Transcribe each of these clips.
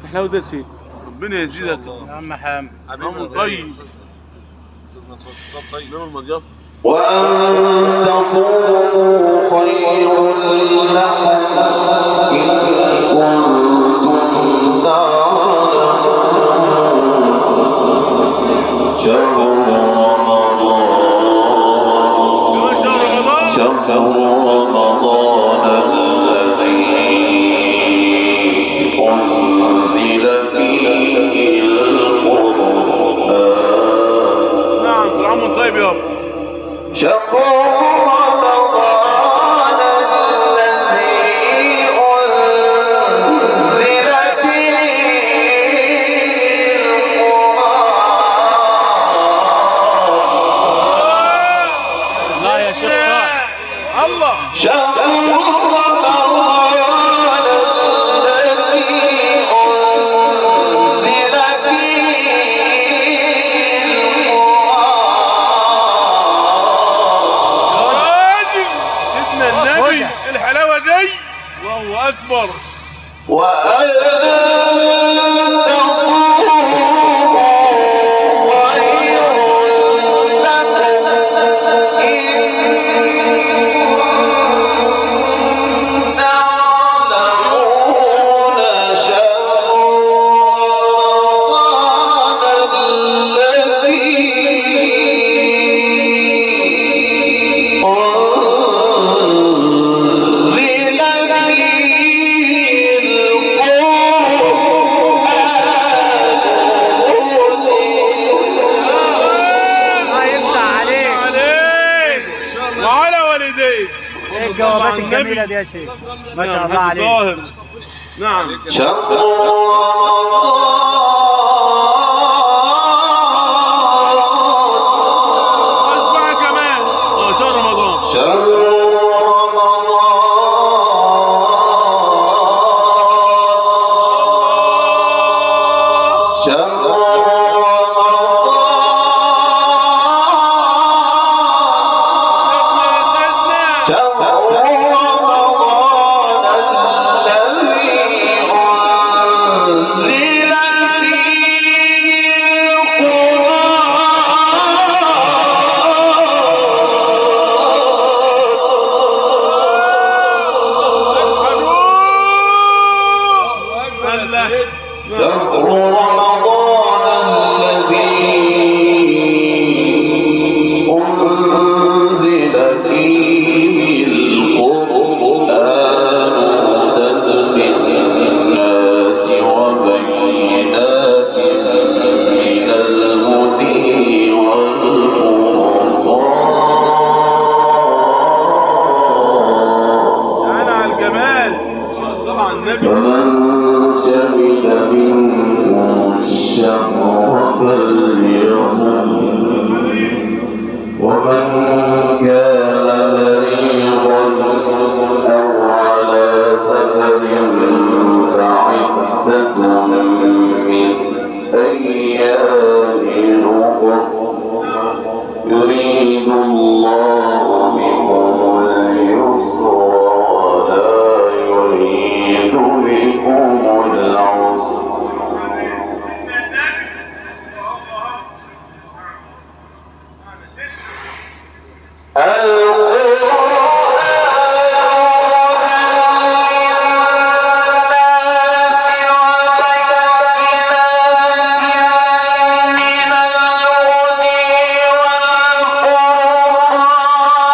الحلاوة دي يا سيدي، ربنا يزيدك يا عم حامد. حبيبي طيب استاذنا طيب نعم المضيافه. وأن تصوموا خير لكم إن كنتم تعلمون. شهر رمضان، شهر رمضان الذي أنزل فيه القرآن. نعم كل عام وانت طيب يابا. شهر رمضان الذي أنزل فيه القرآن. الله يا شيخ طاهر. الله. شهر رمضان الذي أنزل فيه القرآن. سيدنا النبي الحلاوة دي، الله أكبر. وأن تصوموا خير لكم إن كنتم تعلمون. شهر رمضان الذي أنزل فيه القرآن. الله يفتح عليك عليك وعلى والديك. ايه الجوابات الجميلة دي يا شيخ، ما شاء الله عليك. طاهر. نعم. شهر رمضان، اسمع كمان. شهر رمضان، شهر رمضان، شهر رمضان، شهر رمضان الذي أنزل فيه القرآن. شهر رمضان الذي أنزل فيه القرآن هدى للناس وبينات من الهدى والفرقان. تعالى على الجمال، صل على النبي. فمن شهد منكم الشهر فليصم، ومن كان مريضا أو على سفر فعدة من أيام أخر. يريد الله بكم اليسر ولا يريد بكم العسر. القرآن من الهدى والفرقان.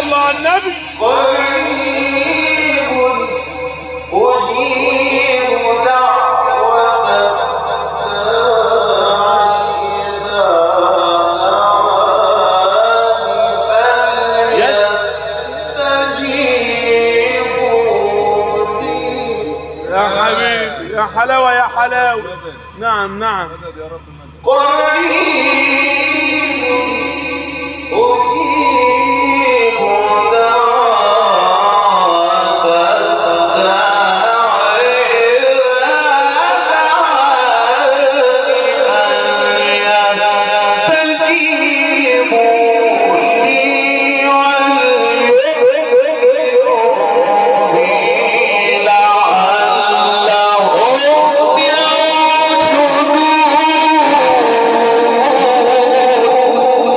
صلى على النبي. قريب أجيب دعوة الداع إذا دعاني فليستجيبوا لي. يا حبيبي يا حلاوة يا حلاوة. نعم نعم. قريب